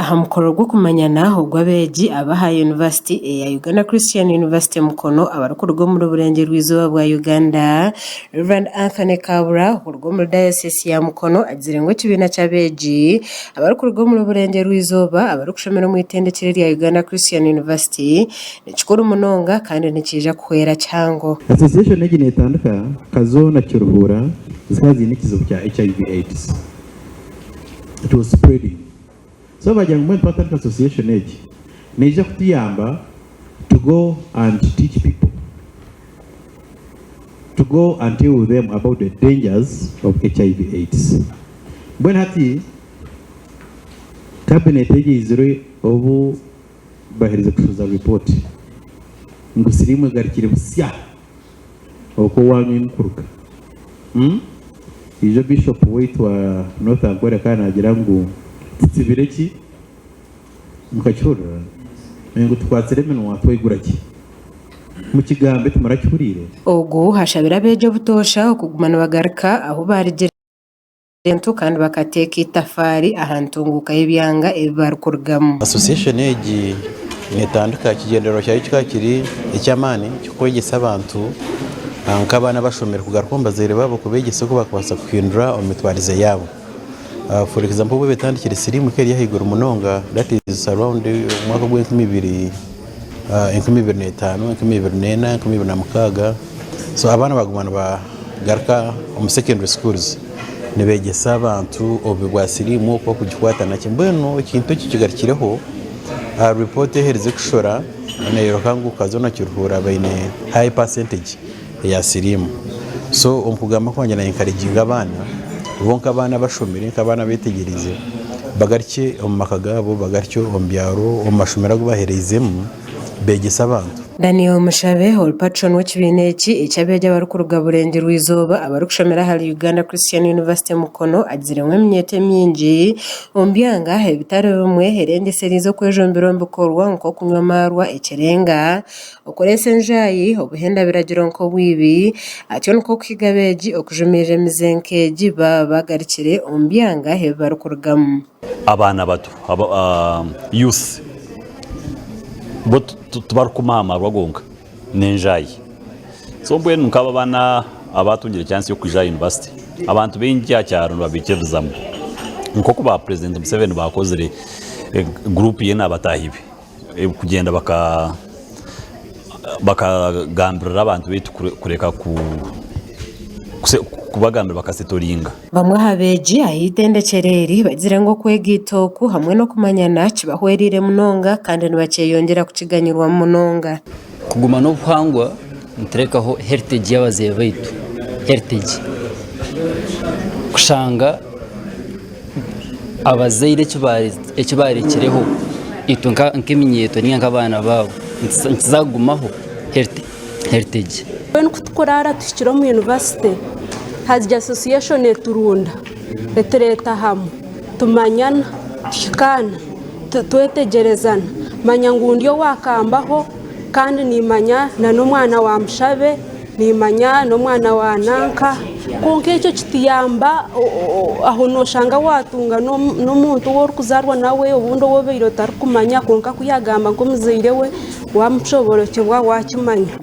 Aha mukoro gw'okumanyana ogw'abeegi ab'aha yunivasite eya Uganda Christian University Mukono abarikuruga omuri Burengyerwa-izooba bwa Uganda, Rev. Anthony Kabura okuruga omuri Dayosiisi ya Mukono agizire ngu ekibiina ky'abeegi abarikuruga omuri Burengyerwa-izooba abarikushomera omu itendekyero erya Uganda Christian University nikikuru munonga kandi nikiija kuhwera kihango. Association egi netandika Kazo na Kiruhura zikaba ziine ekizibu kya HIV AIDS. It was spreading. So bagira ngu mbwenu twatandika association egi neija kutuyamba to go and teach people, to go and tell them about the dangers of HIV AIDS. Mbwenu hati cabinet egi eizire obu baherize kushohoza report ngu siriimu egarukire busya Okwo owaanyu ei mukuruga. Umm ijo Bishop waitu wa North Ankole akaba naagira ngu tutsibire ki? Mukakihurira? Ngu tukwatsire eminwa twaigura ki? Mukigambe timurakihuriire? Ogu ashabire abeegi obutoosha okuguma nibagaruka ahu baarugire kandi bakateeka eitafaari aha ntunguuka y'ebyanga ebi barikurugamu. Association egi netandika ekigyendererwa kyayo kikaba kiri eky'amaani ky'okwegyesa abantu nk'abaana abashomire kugaruka omu bazaire baabo kubeegyesa oku bakubaasa kuhindura omu mitwarize yaabo. For example obu betandikire siriimu ekaba eri ahaiguru munonga that is around omwaka ogw'enkumi ibiri 2005, 2004, 2006 so abaana baguma nibagaruka omu secondary schools nibeegyesa abantu obubi bwa siriimu oku barikugikwata naki. Mbwenu ekintu eki kigarukireho ripooti eherize kushora neeyoreka ngu Kazo na Kiruhura baine high percentage eya siriimu. So omu kugamba kwangye na encouraginga abaana bo nk'abaana abashomire nk'abaana abetegyereize bagarukye omu maka gaabo bagarukye omu byaro omu mashomero agu bahereizemu beegyese abantu. Daniel Mushabe ori patron w'ekibiina eki eky'abeegi abarikuruga Burengyerwa-izooba abarikushomera ahari Uganda Christian University Mukono agizire ngu eminyeeto emingi omu byanga ebitari bimwe erengyesereize okwejumbira omu bikorwa nk'okunywa amaarwa ekirenga, okureesa enjaayi, obuhenda biragiro nk'obwibi, atyo nikwo kuhiga abeegi okujumirira emize nk'egi baaba bagarukire omu byanga ebi barikurugamu. Abaana bato, youth, bo tibarikumaha amarwa gonka n'enjaayi. So mbwenu nk'abo abaana abatungire chance y'okwija aha university, abantu baingi aha kyaro nibabaikiririzamu. Nk'oku ba President Museveni baakozire group ye na bataahi be. Kugyenda bakagambirira abantu baitu kureka kubagambira bakasetoringa. Bamwe aha beegi aha itendekyero eri bagizire ngu okwegaita oku hamwe n'okumanyana kibahwereire munonga kandi nibakyeyongyera kukiganyirwamu munonga. Kuguma n'obuhangwa niturekaho heritage y'abazaire baitu, heritage kushanga abazaire eki baarekireho itwe nk'eminyeeto nainga nk'abaana baabo nikiza kugumaho heritage. Mbwenu ku tukuraara tuhikire omu yunivasite haija asosiyeshoni eturunda etureeta hamwe tumanyana tuhikaana twetegyerezana manya ngu ndi owa Kambaho kandi nimanya n'omwana wa Mushabe. Nimanya n'omwana wa nanka kwonka ekyo kituyamba aho noshanga watunga n'omuntu ou orikuzaarwa nawe obundi ou obaire otarikumanya kwonka ku yagamba nk'omuzaire we wamushoborokyerwa wakimanya.